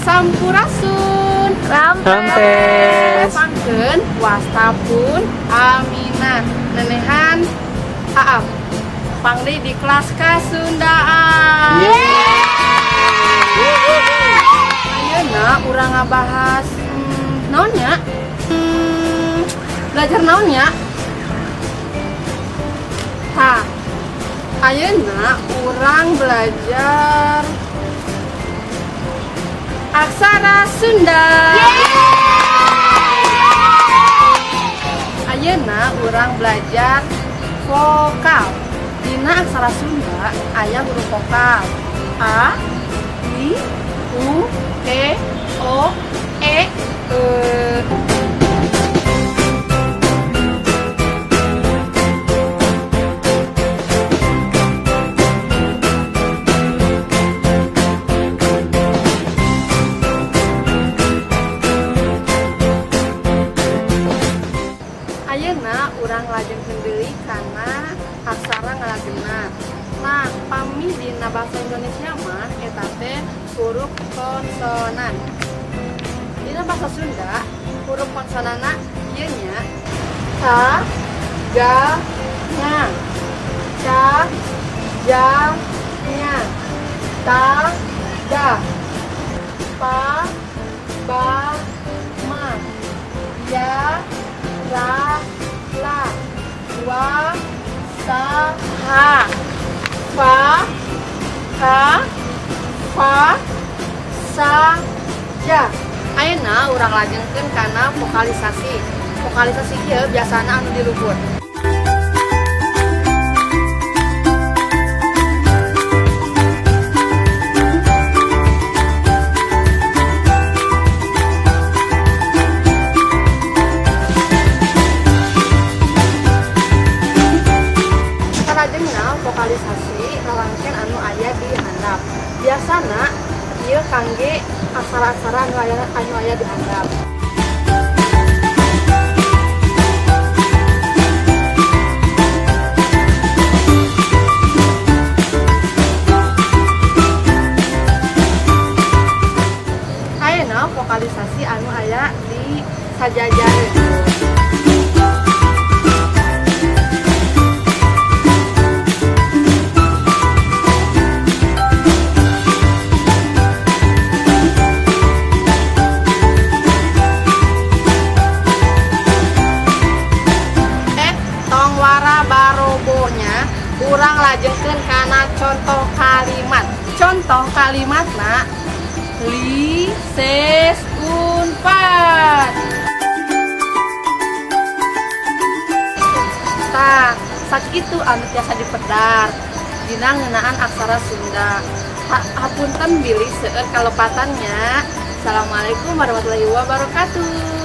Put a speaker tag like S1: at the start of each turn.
S1: Sampurasun.
S2: Rampes.
S1: Pangkeun wasta pun Aminah. Nenehan Aam. Pangdi di kelas Kasundaan. Ayeuna urang ngabahas naon nya? Belajar naon nya? Tah. Ayeuna urang belajar aksara Sunda. Ayeuna urang belajar vokal. Dina aksara Sunda aya huruf vokal A, I, U, E, O, E, E. Ayeuna urang lajengkeun deui kana aksara ngalagena. Nah, pami dina bahasa Indonesia mah eta teh huruf konsonan. Dina bahasa Sunda, huruf konsonanna ieu nya ka, ga, nga, ca, ja, nya, ta, da, pa, ba, ma, ya, ra, la, wa, sa, ha, fa, ka, fa, sa, ja. Ayeuna urang lajengkeun kana vokalisasi. Vokalisasi ieu biasana anu di luhur. Salajengna vokalisasi rarangken anu aya di handap. Biasana ieu kangge aksara-aksara anu aya di handap. Ayeuna vokalisasi anu aya di sajajareun. Urang lajengkeun kana contoh kalimat. Contoh kalimatna li ses unpad. Tah, sakitu anu tiasa dipedar dina ngeunaan aksara Sunda. Hapunten bilih seueur kalepatannya. Assalamualaikum warahmatullahi wabarakatuh.